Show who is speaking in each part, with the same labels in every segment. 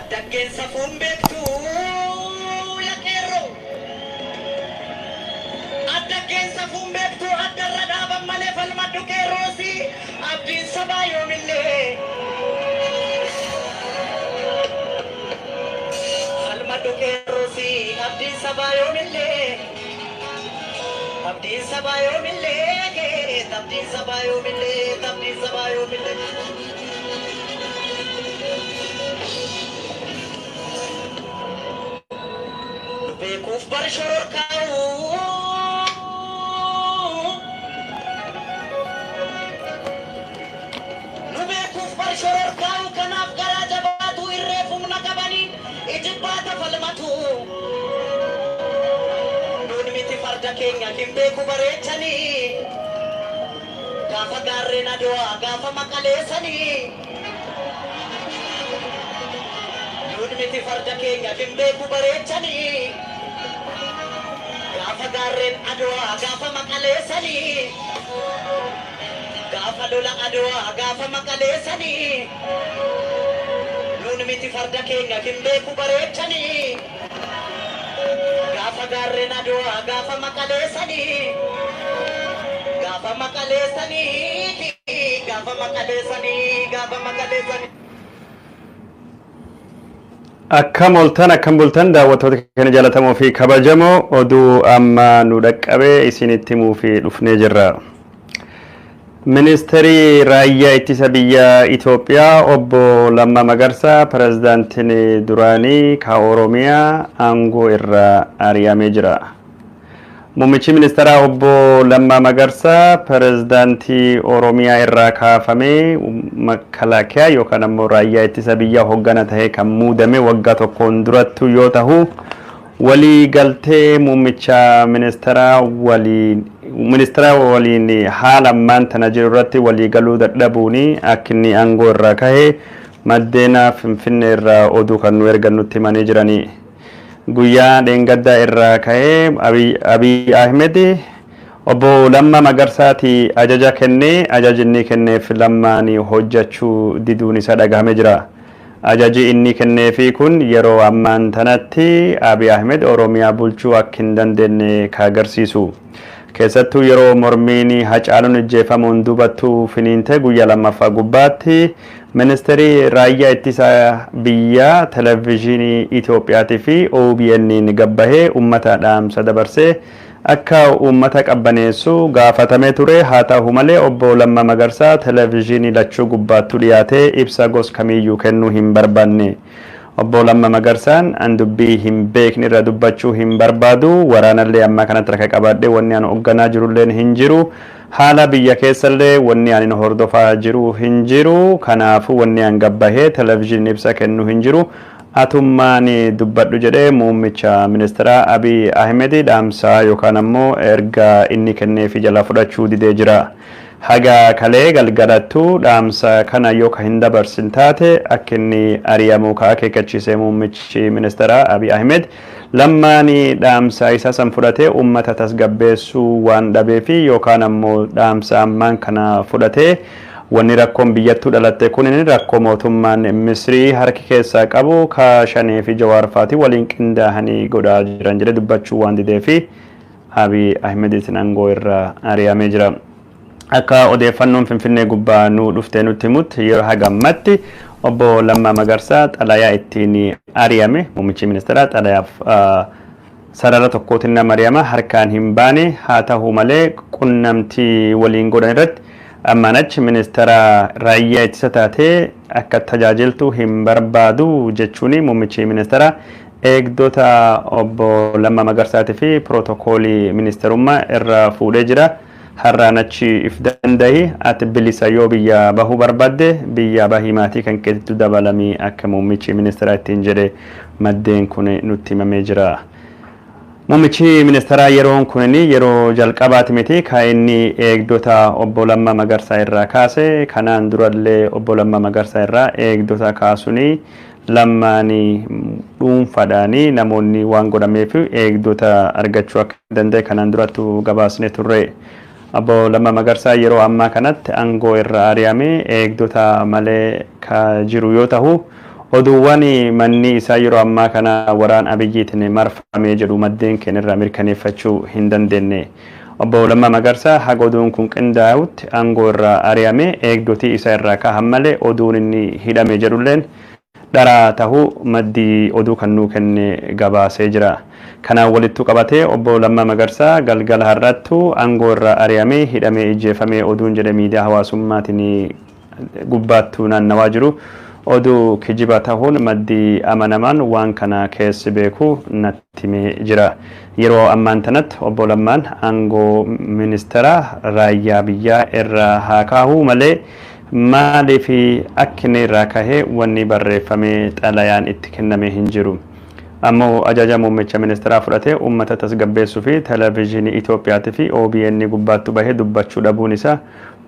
Speaker 1: Addaggeen safuun beektu yaa qeerroo. Addaggeen safuun beektu addarra dhaaban malee falmadhu qeerroosi abdiin sabaa yoomillee. Falmadhu qeerroosi abdiin sabaa yoomillee. Abdiin sabaa yoomillee abdiin sabaa yoomillee abdiin sabaa yoomillee. Nu beekuuf bar shororkaa'u. Nu beekuuf bar shororkaa'u kanaaf garaa jabaatu irreef humna qabanii ijibbaata falmatu. Nuun miti farda keenya hin beeku bareechanii. Gaafa gaarreen Adwaa gaafa maqaleessanii. Nuun miti farda keenya hin beeku bareechanii. Gaafa gaarreen Adwaa gaafa maqaleessanii. Gaafa lola Adwaa gaafa maqaleessanii. Nuun miti farda keenya hin beeku bareechanii. Gaafa gaarreen Adwaa gaafa maqaleessanii. Gaafa maqaleessanii. Gaafa maqaleessanii. Gaafa maqaleessanii.
Speaker 2: Akkam ooltan, akkam bultan, daawwattoota keenya jaallatamoo fi kabajamoo, oduu amma nu dhaqqabee isinitti himuu fi dhufnee jirra. Ministeerri raayyaa ittisa biyya Itoophiyaa obbo Lammaa Magarsaa, pirezidaantiin duraanii ka Oromiyaa, aangoo irraa ari'amee jira. Muummichi ministeeraa obbo Lammaa Magarsaa pirezidaantii Oromiyaa irraa kaafamee makalaakiyaa yookaan ammoo raayyaa ittisa biyyaa hoggana tahee kan muudame waggaa tokkoon durattu yoo tahu, walii galtee muummicha ministeeraa waliin ministeera waliin haala ammaan tana jiru irratti walii galuu dadhabuun akka inni aangoo irraa kahe maddeena Finfinnee irraa oduu kan nu ergan nutti himanii jiranii. Guyyaa dheengaddaa irraa ka'ee Abiy Ahmed obbo Lammaa Magarsaati ajaja kennee, ajaji inni kenneef Lammaan hojjechuu diduun isa dhagahame jira. Ajaji inni kenneefi kun yeroo ammaan tanatti Abiy Ahmed Oromiyaa bulchuu akka hin dandeenye ka agarsiisu. Keessattuu yeroo mormiin Hacaaluun ijjeefamuun duubattuu finiinte guyyaa lammaffaa gubbaatti ministeerri raayyaa ittisa biyyaa televezyiinii Itoophiyaatii fi OBN'n gabbahee uummata dhaamsa dabarsee akka uummata qabbaneessu gaafatamee ture. Haa ta'u malee obbo Lammaa Magarsaa televezyiinii lachuu gubbaattu dhiyaatee ibsa gos kamiiyyuu kennuu hin barbaanne. Obbo Lammaa Magarsaan an dubbii hin beekne irra dubbachuu hin barbaadu, waraanallee ammaa kanatti harka qabadhe wanni an hoogganaa jirulleen hin jiru, haala biyya keessallee wanni ani hordofaa jiru hin jiru, kanaafuu wanni an gabbahee televezyiiniin ibsa kennu hin jiru, atummaan dubbadhu jedhee muummicha ministeeraa Abiy Ahmed dhaamsa yookaan ammoo erga inni kenneefi jala fudhachuu didee jira. Haga kalee galgalattu dhaamsa kana yoo ka hin dabarsin taate akka inni ari'amu ka akeekkachiise muummichi ministeeraa Abiy Ahmed, Lammaan dhaamsa isa san fudhatee uummata tasgabbeessuu waan dhabeefi yookaan ammoo dhaamsa ammaan kana fudhatee wanni rakkoon biyyattuu dhalatte kun rakkoo mootummaan Misrii harki keessaa qabu ka Shanee fi Jawaarfaati waliin qindaahanii godhaa jiran jedhee dubbachuu waan dideefi Abiy Ahmediitiin aangoo irraa ari'amee jira. Akka odeeffannoon Finfinnee gubbaa nu dhuftee nutti himutti, yeroo haga ammatti obbo Lammaa Magarsaa xalayaa ittiin ari'ame, muummichi ministeeraa xalayaaf sarara tokkootiin nama ari'ama, harkaan hin baane. Haa ta'u malee qunnamtii waliin godhan irratti ammaan achi ministeera raayyaa ittisa taatee akka tajaajiltu hin barbaadu jechuun muummichi ministeeraa eegdota obbo Lammaa Magarsaatii fi pirootokoolii ministeerummaa irra fuudhee jira. Har'aan achi if danda'i, ati bilisa, yoo biyya bahuu barbaadde biyya bahii, maatii kan keetitti dabalamii akka muummichi ministeeraa ittiin jedhe maddeen kun nutti himamee jira. Muummichi ministeeraa yeroon kun yeroo jalqabaati miti ka inni eegdota obbo Lammaa Magarsaa irraa kaase. Kanaan durallee obbo Lammaa Magarsaa irraa eegdota kaasuni Lammaan dhuunfaadhaan namoonni waan godhameef eegdota argachuu akka danda'e kanaan durattu gabaasne turre. Obbo Lammaa Magarsaa yeroo ammaa kanatti aangoo irra ari'amee eegdota malee ka jiru yoo ta'u, Oduuwwan manni isaa yeroo ammaa kana waraan Abiyyiitiin marfamee jedhu maddeen keenya mirkaneeffachuu hin dandeenye. Obbo Lammaa Magarsaa haga oduun kun qindaa'utti aangoo irraa ari'amee eegdotii isaa irraa kahan malee oduun inni hidhame jedhulleen dharaa tahuu maddii oduu kan nuu kenne gabaasee jira. Kanaan walittu qabatee obbo Lammaa Magarsaa galgala har'attu aangoo irraa ari'amee hidhamee ijjeefamee oduun jedhe miidiyaa hawaasummaatiin gubbaattuu naannawaa jiru. Oduu kijiba tahuun maddii amanamaan waan kana keessi beeku natti himee jira. Yeroo ammaan tanatti obbo Lammaan aangoo ministeera raayyaa biyyaa irraa haa kaahuu malee maaliif akka inni irraa kahee wanni barreeffamee xalayaan itti kenname hin jiru. Ammoo ajaja muummicha ministeeraa fudhatee uummata tasgabbeessuu fi televezyiinii Itoophiyaatii fi OBN gubbaatti bahee dubbachuu dhabuun isaa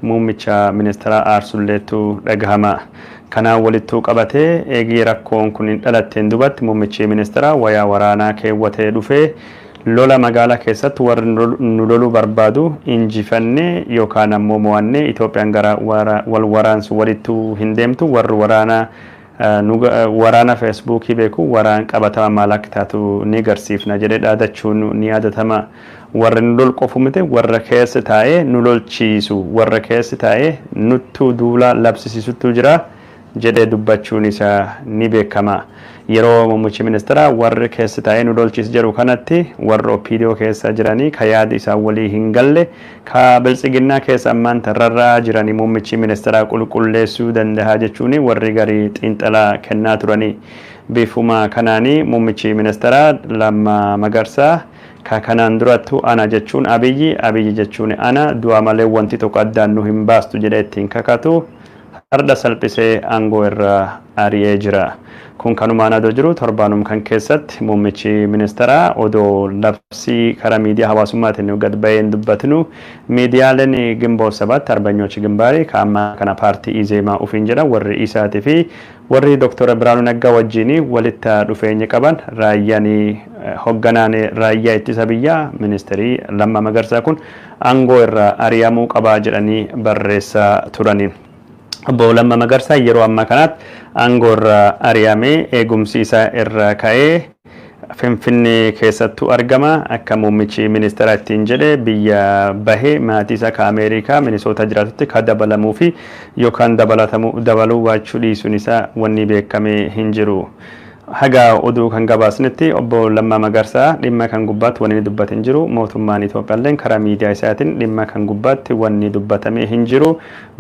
Speaker 2: muummicha ministeeraa aarsulleetu dhagahama. Kanaan walittuu qabatee eegii rakkoon kun hin dhalatteen dubatti muummichi ministeeraa wayaa waraanaa keewwatee dhufee lola magaalaa keessatti warri nu loluu barbaadu injifannee yookaan ammoo mo'annee Itoophiyaan gara wal waraansu walittuu hin deemtu warri waraanaa waraana feesbuukii beeku waraan qabatama maal akka taatu ni garsiifna jedhee dhaadachuun ni yaadatama. Warri nu lol qofu miti, warra keessa taa'ee nu lolchiisu, warra keessa taa'ee nuttuu duula labsisiisuttu jira jedhee dubbachuun isaa ni beekama. Yeroo muummichi ministeeraa warri keessa taa'ee nu lolchiisu jedhu kanatti warra OPDO keessa jiranii ka yaadi isaan walii hin galle ka biltsiginnaa keessa ammaan tarrarraa jiranii muummichi ministeeraa qulqulleessuu danda'a jechuun warri garii xiinxalaa kennaa turanii. Bifuma kanaanii muummichi ministeeraa Lammaa Magarsaa ka kanaan durattu ana jechuun Abiyyi, Abiyyi jechuun ana, du'a malee wanti tokko addaan nu hin baastu jedhee ittiin kakatu har'a salphisee aangoo irraa ari'ee jira. Kun kanumaan adoo jiru torbaanum kan keessatti muummichi ministeeraa odoo labsii karaa miidiyaa hawaasummaatiin gad baheen dubbatinu miidiyaaleen Ginboot Sabaatti Arbanyoochi Gimbaarii ka ammaa kana paartii Izeemaa ufiin jedhan warri isaatii fi warri Dooktora Biraanuu Naggaa wajjin walitti dhufeenya qaban raayyaan hogganaan raayyaa ittisa biyyaa ministeerii Lammaa Magarsaa kun aangoo irraa ari'amuu qabaa jedhanii barreessaa turani. Obbo Lammaa Magarsaa yeroo ammaa kanatti aangoo irraa ari'amee eegumsi isaa irraa ka'ee Finfinnee keessattuu argama. Akka muummichi ministeeraa ittiin jedhe biyya bahee maatii isaa ka Ameerikaa Minisoota jiraatutti ka dabalamuu fi yookaan dabaluu baachuu dhiisuun isaa wanni beekamee hin jiru. Haga oduu kan gabaasnetti obbo Lammaa Magarsaa dhimma kan gubbaatti wanni dubbate hin jiru. Mootummaan Itoophiyaallee karaa miidiyaa isaatiin dhimma kan gubbaatti wanni dubbatamee hin jiru.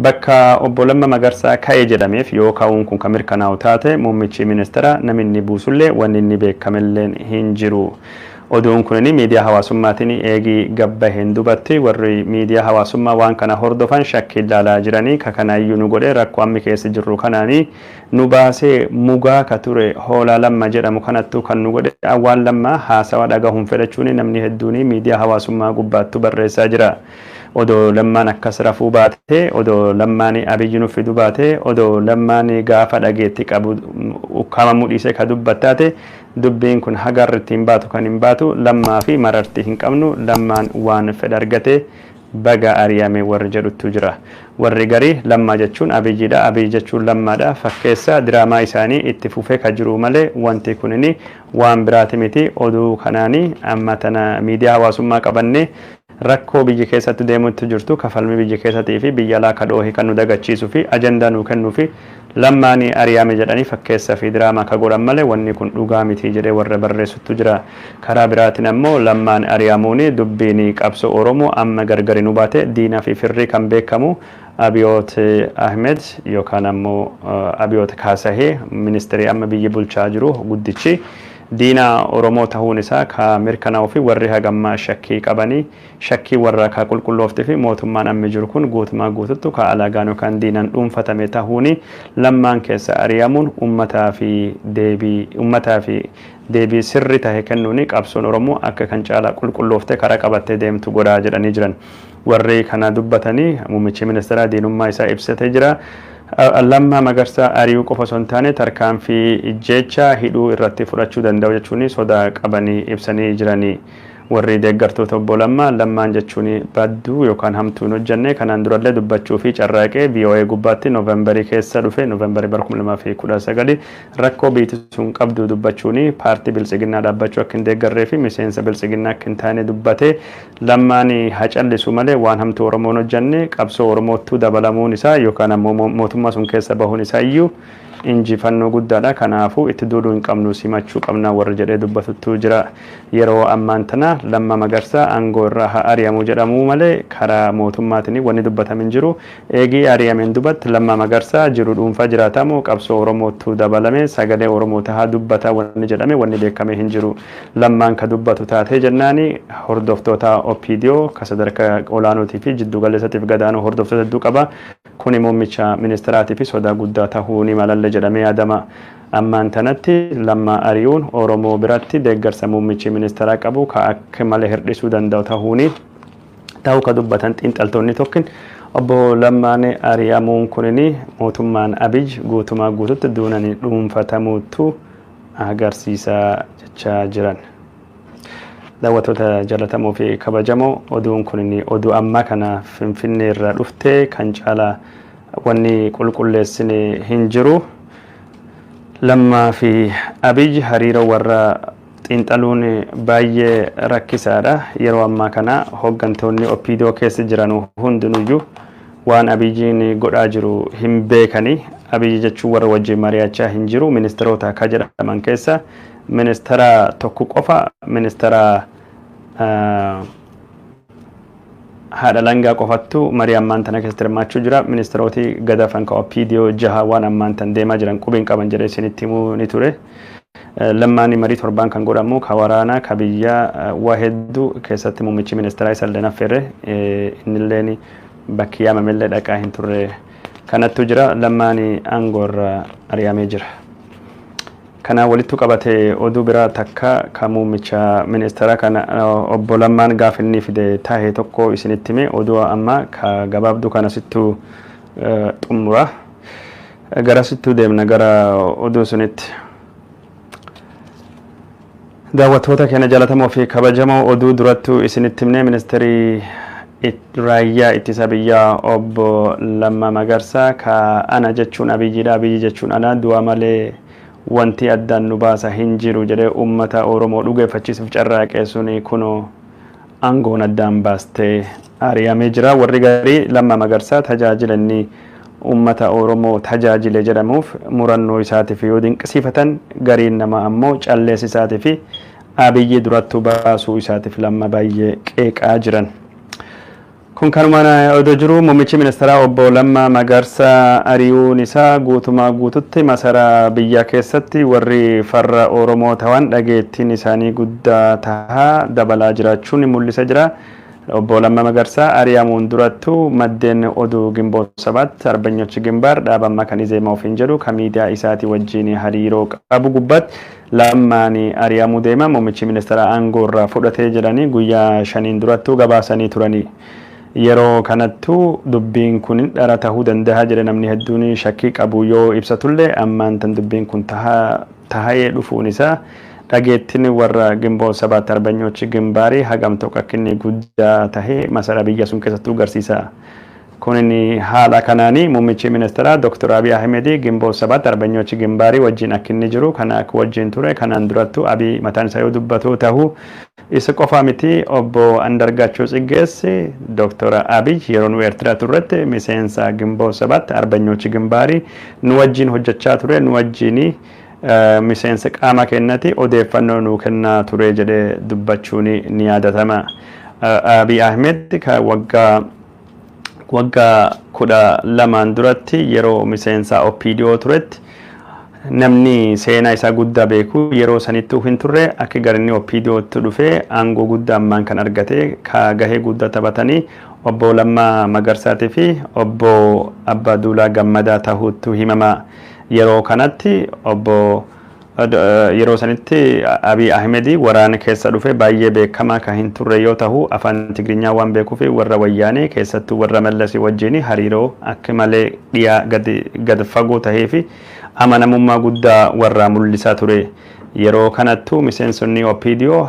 Speaker 2: Bakka obbo Lammaa Magarsaa ka'e jedhameef yoo ka'uun kun kan mirkanaa'u taate muummichi ministeera namni buusullee wanni inni beekamellee hin jiru. Oduun kun miidiyaa hawaasummaatiin eegii gabbaheen dubatti warri miidiyaa hawaasummaa waan kana hordofan shakkii ilaalaa jiranii ka kanaayyuu nu godhee rakkoo ammi keessa jirru kanaanii nu baasee mugaa ka ture hoolaa Lamma jedhamu kanattuu kan nu godhe waan Lammaa haasawa dhagahuun fedhachuun namni hedduun miidiyaa hawaasummaa gubbaattu barreessaa jira. Odoo Lammaan akkas rafuu baate, odoo Lammaan Abiyyi nu fidu baate, odoo Lammaan gaafa dhageetti qabu ukkaamamuu dhiisee ka dubbattaate dubbiin kun hagarri ittiin baatu kan hin baatu Lammaa fi marartii hin qabnu, Lammaan waan fedha argate baga ari'ame warri jedhuttu jira. Warri garii Lammaa jechuun Abiyyiidha, Abiyyi jechuun Lammaadha. Fakkeessa diraamaa isaanii itti fufee ka jiru malee wanti kunini waan biraati miti. Oduu kanaanii amma tana miidiyaa hawaasummaa qabannee rakkoo biyya keessatti deemutti jirtu kafalmi biyya keessattii fi biyya alaa ka dhoohe kan nu dagachiisuu fi ajandaa nu kennuu fi Lammaanii ari'ame jedhanii fakkeessa fi diraamaa ka godhan malee wanni kun dhugaa miti jedhee warra barreessuttu jira. Karaa biraatiin ammoo Lammaan ari'amuun dubbiin qabsoo Oromoo amma gargari nu baate diinaa fi firrii kan beekamu Abiyoot Ahmed yookaan ammoo Abiyoot Kaasahee ministeerii amma biyya bulchaa jiru guddichi diinaa Oromoo ta'uun isaa ka mirkanaa'uu fi warri hagammaa shakkii qabanii shakkii warra ka qulqullooftii fi mootummaan ammi jiru kun guutumaa guututtu ka alagaan yookaan diinaan dhuunfatame ta'uun Lammaan keessa ari'amuun uummataa fi deebii sirri tahe kennuun qabsoon Oromoo akka kan caalaa qulqullooftee karaa qabattee deemtu godhaa jedhanii jiran. Warri kana dubbatanii muummichi ministeeraa diinummaa isaa ibsatee jira. Lammaa Magarsaa ari'uu qofa osoo hin taane tarkaanfii jecha hidhuu irratti fudhachuu danda'u jechuun sodaa qabanii ibsanii jiranii. Warri deeggartoota obbo Lammaa, Lammaan jechuun badduu yookaan hamtuu hin hojjenne, kanaan durallee dubbachuu fi carraaqee VOA gubbaatti Noovembarii keessa dhufe, Noovembarii bara 2019, rakkoo biyyi sun qabdu dubbachuun paartii Biltsiginnaa dhaabbachuu akka hin deeggarree fi miseensa Biltsiginnaa akka hin taane dubbate. Lammaan haa callisu malee waan hamtuu Oromoon hojjenne, qabsoo Oromoottuu dabalamuun isaa yookaan ammoo mootummaa sun keessa bahuun isaa iyyuu injifannoo guddaadha. Kanaafuu itti duuduu hin qabnu, simachuu qabna warra jedhee dubbatuttu jira. Yeroo ammaan tana Lammaa Magarsaa aangoo irraa haa ari'amu jedhamuu malee karaa mootummaatiin wanni dubbatame hin jiru. Eegii ari'ameen dubatti Lammaa Magarsaa jiru dhuunfaa jiraatamu qabsoo Oromoottuu dabalame sagalee Oromoo tahaa dubbata wanni jedhame wanni beekame hin jiru. Lammaan ka dubbatu taatee jennaani hordoftoota OPDO ka sadarkaa olaanootii fi jiddu galeessatiif gadaanoo hordoftoota hedduu qaba. Kuni muummicha ministeeraatii fi sodaa guddaa tahuu ni malalle jedhamee yaadama. Ammaan tanatti Lammaa ari'uun Oromoo biratti deeggarsa muummichi ministeeraa qabu ka akka malee hir'isuu danda'u tahuuni ta'uu ka dubbatan xiinxaltoonni tokkin, obbo Lammaan ari'amuun kunini mootummaan Abiy guutumaa guututti duunanii dhuunfatamuutu agarsiisaa jechaa jiran. Daawwattoota jaallatamoo fi kabajamoo, oduun kun oduu ammaa kana Finfinnee irraa dhufte, kan caalaa wanni qulqulleessine hin jiru. Lammaa fi Abiy hariiroo warra xiinxaluun baay'ee rakkisaadha. Yeroo ammaa kana hooggantoonni OPDO keessa jiran hundinuyyuu waan Abiyyiin godhaa jiru hin beekani. Abiyyi jechuun warra wajjin mari'achaa hin jiru. Ministeerota akka jedhaman keessa ministeera tokko qofa, ministeera haadha langaa qofattu marii ammaan tana keessatti hirmaachuu jira. Ministeeroti gadafan ka OPDO jaha waan ammaan tan deemaa jiran qubiin qaban jedhee isinitti himuu ni ture. Lammaan marii torbaan kan godhamu ka waraanaa ka biyyaa waa hedduu keessatti muummichi ministeeraa isallee affeerre, innilleen bakki yaamamellee dhaqaa hin turre. Kanattu jira, Lammaan aangoorra ari'amee jira. Kana walitti qabate oduu biraa takka ka muummicha ministeera kana obbo Lammaan gaaf inni fide tahe tokko isinitti hime, oduu amma ka gabaabduu kana sittuu xumura. Gara sittuu deemna, gara oduu sunitti. Daawwattoota keenya jaallatamoo fi kabajamoo, oduu durattuu isinitti himne, ministeerii raayyaa ittisa biyyaa obbo Lammaa Magarsaa ka ana jechuun Abiyyiidha, Abiyyi jechuun ana, du'a malee wanti addaan nu baasa hin jiru jedhee uummata Oromoo dhugeeffachiisuuf carraaqee suni kunoo aangoon addaan baastee ari'amee jira. Warri garii Lammaa Magarsaa tajaajila inni uummata Oromoo tajaajile jedhamuuf murannoo isaatiif yoo dinqisiifatan, gariin nama ammoo calleessa isaatii fi Abiyyi durattuu baasuu isaatiif Lamma baay'ee qeeqaa jiran. Kun kanumaan odoo jiru, muummichi ministeeraa obbo Lammaa Magarsaa ari'uun isaa guutumaa guututti masaraa biyyaa keessatti warri farra Oromoo ta'an dhageettiin isaanii guddaa tahaa dabalaa jiraachuun mul'isa jira. Obbo Lammaa Magarsaa ari'amuun durattuu maddeen oduu Ginboot Sabaatti Arbanyochi Gimbaar dhaaba ammaa kan Izeema ofiin jedhu kan miidiyaa isaatii wajjin hariiroo qabu gubbaatti Lammaan ari'amuu deema, muummichi ministeeraa aangoo irraa fudhatee jedhanii guyyaa 5n durattuu gabaasanii turanii. Yeroo kanattuu dubbiin kun dhara tahuu danda'a jedhe namni hedduun shakkii qabu yoo ibsatullee, ammaan tan dubbiin kun tahayee dhufuun isaa dhageettiin warra Ginboot Sabaatti Arbanyoochi Gimbaarii hagam tokko akka inni guddaa tahee masaraa biyya sun keessattuu agarsiisa. Kunin haala kanaanii muummichi ministeeraa Dr. Abiy Ahmed Ginboot Sabaatti Arbanyoochi Gimbaarii wajjin akka inni jiru kana akka wajjin ture kanaan durattuu Abiy mataan isaa yoo dubbatu tahu, isa qofa miti, obbo Andargaachoo Tsiggeessi Dr. Abiy yeroo nu Eertiraa turretti miseensa Ginboot Sabaatti Arbanyoochi Gimbaarii nu wajjin hojjechaa ture, nu wajjin miseensa qaama kennati, odeeffannoo nuu kennaa ture jedhee dubbachuun ni yaadatama. Abiy Ahmed ka waggaa 12n duratti yeroo miseensa OPDO turetti namni seenaa isaa guddaa beeku yeroo sanittuu hin turre, akka garinni OPDOtti dhufee aangoo guddaa ammaan kan argate ka gahee guddaa taphatanii obbo Lammaa Magarsaatii fi obbo Abbaa Duulaa Gammadaa tahuuttu himama. Yeroo kanatti obbo yeroo sanitti Abiy Ahmed waraana keessa dhufe baay'ee beekamaa kan hin turre yoo tahu, afaan Tigrinyaa waan beekuuf warra Wayyaanee keessattuu warra Mallasii wajjin hariiroo akka malee dhiyaa gad fagoo tahee fi amanamummaa guddaa warraa mul'isaa ture. Yeroo kanattuu miseensonni OPDO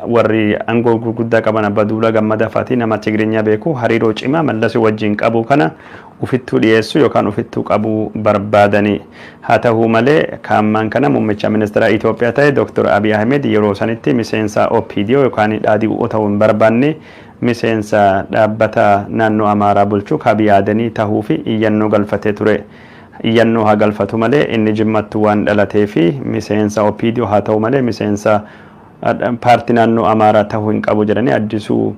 Speaker 2: Warri aangoo gurguddaa qaban Abbaa Duulaa Gammadaa fa'aatii nama Tigirinya beeku hariiroo cimaa Mallas wajjin qabu kana ufittuu dhiyeessuu yookaan ufittuu qabuu barbaadani. Haa ta'u malee kaammaan kana muummicha ministeera Itoophiyaa ta'e Dr. Abiy Ahmed yeroo sanitti miseensa OPDO yookaan dhaadhi'oo ta'uu hin barbaanne, miseensa dhaabbata naannoo Amaaraa bulchu Kabiyaadanii tahuu fi iyyannoo galfatee ture. Iyyannoo haa galfatu malee inni Jimmattu waan dhalatee fi miseensa OPDO haa ta'u malee miseensa paartii naannoo Amaaraa ta'uu hin qabu jedhanii Addisuu,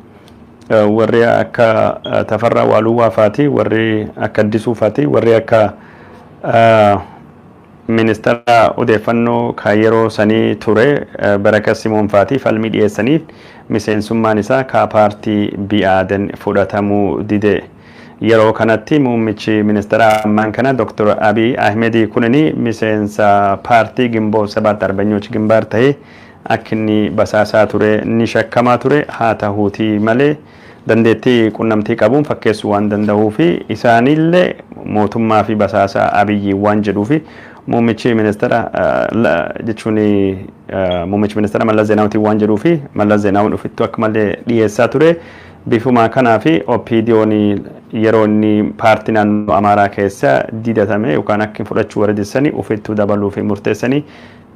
Speaker 2: warri akka Tafarraa Waaluwaa faati, warri akka Addisuu faati, warri akka ministeera odeeffannoo kan yeroo sanii ture Barakat Simoon faati falmii dhiyeessaniif miseensummaan isaa ka paartii BIADEN fudhatamuu dide. Yeroo kanatti muummichi ministeera ammaan kana Dr. Abiy Ahmed kunini miseensa paartii Ginboot Sabaat Arbanyoch Gimbaar ta'ee akka inni basaasaa ture ni shakkamaa ture. Haa ta'uutii malee dandeettii qunnamtii qabuun fakkeessuu waan danda'uu fi isaanillee mootummaa fi basaasaa Abiyyi waan jedhuu fi muummichi ministeera jechuun muummichi ministeera Mallas Zeenaawitiin waan jedhuu fi Mallas Zeenaawin ofittuu akka malee dhiyeessaa ture. Bifuma kanaa fi OPDO'n yeroo inni paartii naannoo Amaaraa keessa didatame yookaan akka fudhachuu warra dissanii ofittuu dabaluu fi murteessanii.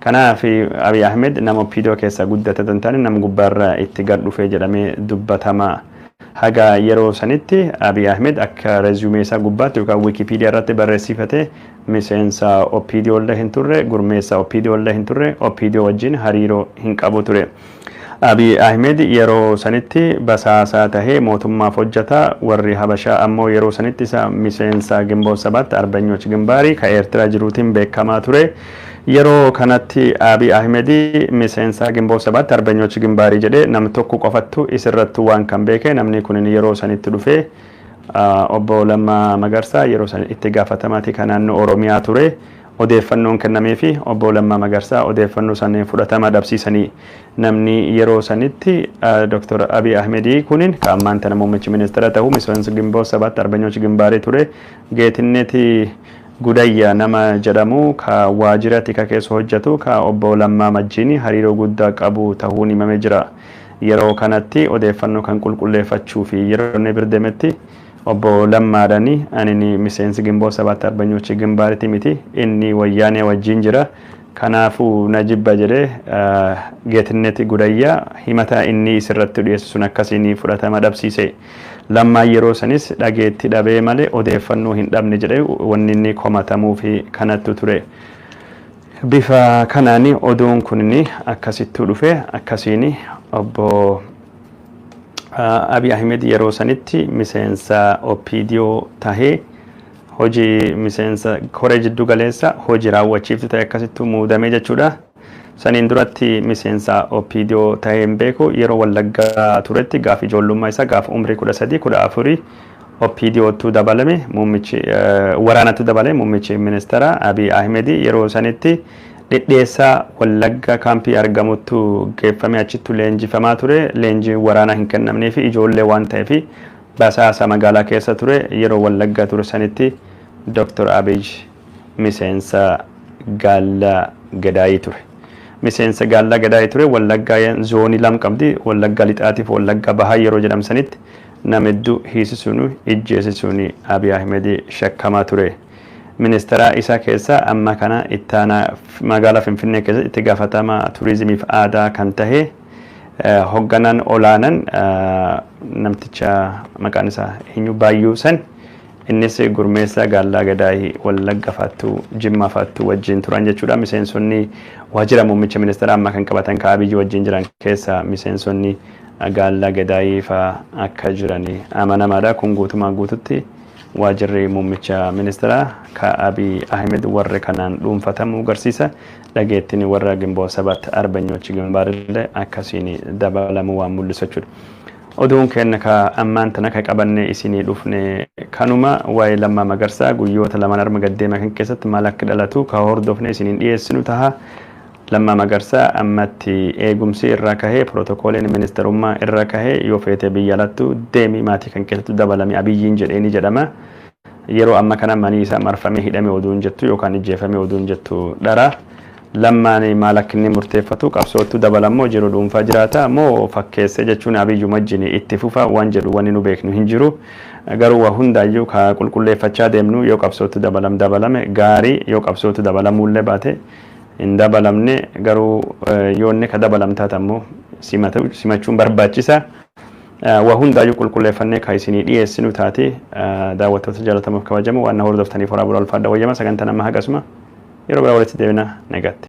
Speaker 2: Kanaaf Abiy Ahmed nama OPDO keessa guddate taane nama gubbaarraa itti gad dhufee jedhamee dubbatama. Haga yeroo sanitti Abiy Ahmed akka resume isaa gubbaatti yookaan Wikipedia irratti barreessifate miseensa OPDO illee hin turre, gurmeessa OPDO illee hin turre, OPDO wajjin hariiroo hin qabu ture. Abiy Ahmed yeroo sanitti basaasaa tahee mootummaaf hojjeta. Warri Habashaa ammoo yeroo sanitti isa miseensa Ginboot Sabaatti Arbanyoch Gimbaarii ka Eertiraa jiruutiin beekamaa ture. Yeroo kanatti Abiy Ahmed miseensa Ginboot Sabaatti Arbanyoch Gimbaarii jedhee nam tokko qofattu isirrattu waan kan beeke. Namni kun yeroo sanitti dhufee obbo Lammaa Magarsaa yeroo san itti gaafatamaati kan naannoo Oromiyaa ture. Odeeffannoon kennamee fi obbo Lammaa Magarsaa odeeffannoo sanii fudhatama dhabsiisanii. Namni yeroo sanitti Dr. Abiy Ahmedii kunin kan ammaan tana muummichi ministeera ta'u miseensa Ginboot Sabaatti Arbanyoch Gimbaarii ture. Geetinneeti Gudayya nama jedhamu ka waajjira tika keessa hojjetu ka obbo Lammaa Majjiini hariiroo guddaa qabu ta'uun himamee jira. Yeroo kanatti odeeffannoo kan qulqulleeffachuu fi yeroo inni birdemetti obbo Lammaadhani ani miseensi Ginboot Sabaatti Arbanyoch Gimbaariiti miti, inni Wayyaanee wajjin jira. Kanaafuu na jibba jedhee Geetinneeti Gudayyaa himata inni isirratti dhiyeessu sun akkasiin fudhatama dhabsiise. Lammaan yeroo sanis dhageetti dhabee malee odeeffannoo hin dhabne jedhee wanni inni komatamuu fi kanattu ture. Bifa kanaan oduun kun akkasittuu dhufe. Akkasiin obbo Abiy Ahmed yeroo sanitti miseensa OPDO tahee hojii miseensa koree jiddu galeessa hojii raawwachiiftu ta'e akkasittuu muudamee jechuudha. Saniin duratti miseensa OPDO tahee hin beeku. Yeroo Wallaggaa turetti gaafa ijoollummaa isaa gaafa umrii 13 14 OPDOttu dabalame, muummichi waraanatti dabalame. Muummichi ministeera Abiy Ahmed yeroo sanitti Dhidheessaa Wallagga kaampii argamuttu geeffamee achittu leenjifamaa ture. Leenjiin waraanaa hin kennamnee fi ijoollee waan ta'eef basaasa magaalaa keessa ture. Yeroo Wallagga ture sanitti Dr. Abiy miseensa Gaallaa Gadaayii ture. Miseensa Gaallaa Gadaayii ture. Wallaggaa zoonii lam qabdi. Wallagga Lixaatiif Wallagga Bahaa yeroo jedhamsanitti nama hedduu hiisisuun ijjeesisuun Abiy Ahmed shakkamaa ture. Ministeera isaa keessa amma kana ittaanaa magaalaa Finfinnee keessatti itti gaafatamaa turizimiif aadaa kan tahe hoogganaan olaanan namticha maqaan isaa eenyu Baayyuu san, innis gurmeessa Gaallaa Gadaayii Wallagga faattuu Jimmaa faattuu wajjin turan jechuudha. Miseensonni waajjira muummicha ministeera amma kan qabatan ka Abiyyi wajjin jiran keessa miseensonni Gaallaa Gadaayii faa akka jiran amanamaadha. Kun guutumaa guututti waajjirri muummicha ministeera ka Abiy Ahmed warra kanaan dhuunfatamuu agarsiisa. Dhageettiin warra Ginboot Sabaatti Arbanyochi Gimbaarillee akkasiin dabalamuu waan mul'isu jechuudha. Oduun keenya ka ammaan tana ka qabanne isinii dhufne kanuma. Waa'ee Lammaa Magarsaa guyyoota lamaan arma gaddeema kan keessatti maal akka dhalatu ka hordofne isiniin dhiyeessinu taha. Lammaa Magarsaa ammatti eegumsi irra kahee, pirootokooliin ministeerummaa irra kahee, yoo feete biyya alattu deemi, maatii kan keessatti dabalame Abiyyiin jedheeni jedhama. Yeroo amma kana manii isaa marfamee hidhame oduun jettu yookaan ijjeefame oduun jettu dhara. Lammaan maal akka inni murteeffatu, qabsoottu dabalamoo jiru dhuunfaa jiraata moo fakkeessee jechuun Abiyyu wajjin itti fufa waan jedhu wanni nu beeknu hin jiru. Garuu waa hundaayyuu ka qulqulleeffachaa deemnu yoo qabsootti dabalame gaarii, yoo qabsootti dabalamuullee baate hin dabalamne, garuu yoo inni ka dabalamtaate ammoo simachuun barbaachisa. Waa hundaayyuu qulqulleeffannee ka isinii dhiyeessinu taate. Daawwattoota jaalatamuuf kabajamu, waan na hordoftaniif horaa bulaa, ulfaadha, wayyama. Sagantaa nama hagasuma yeroo biraa walitti deebina, nagaatti.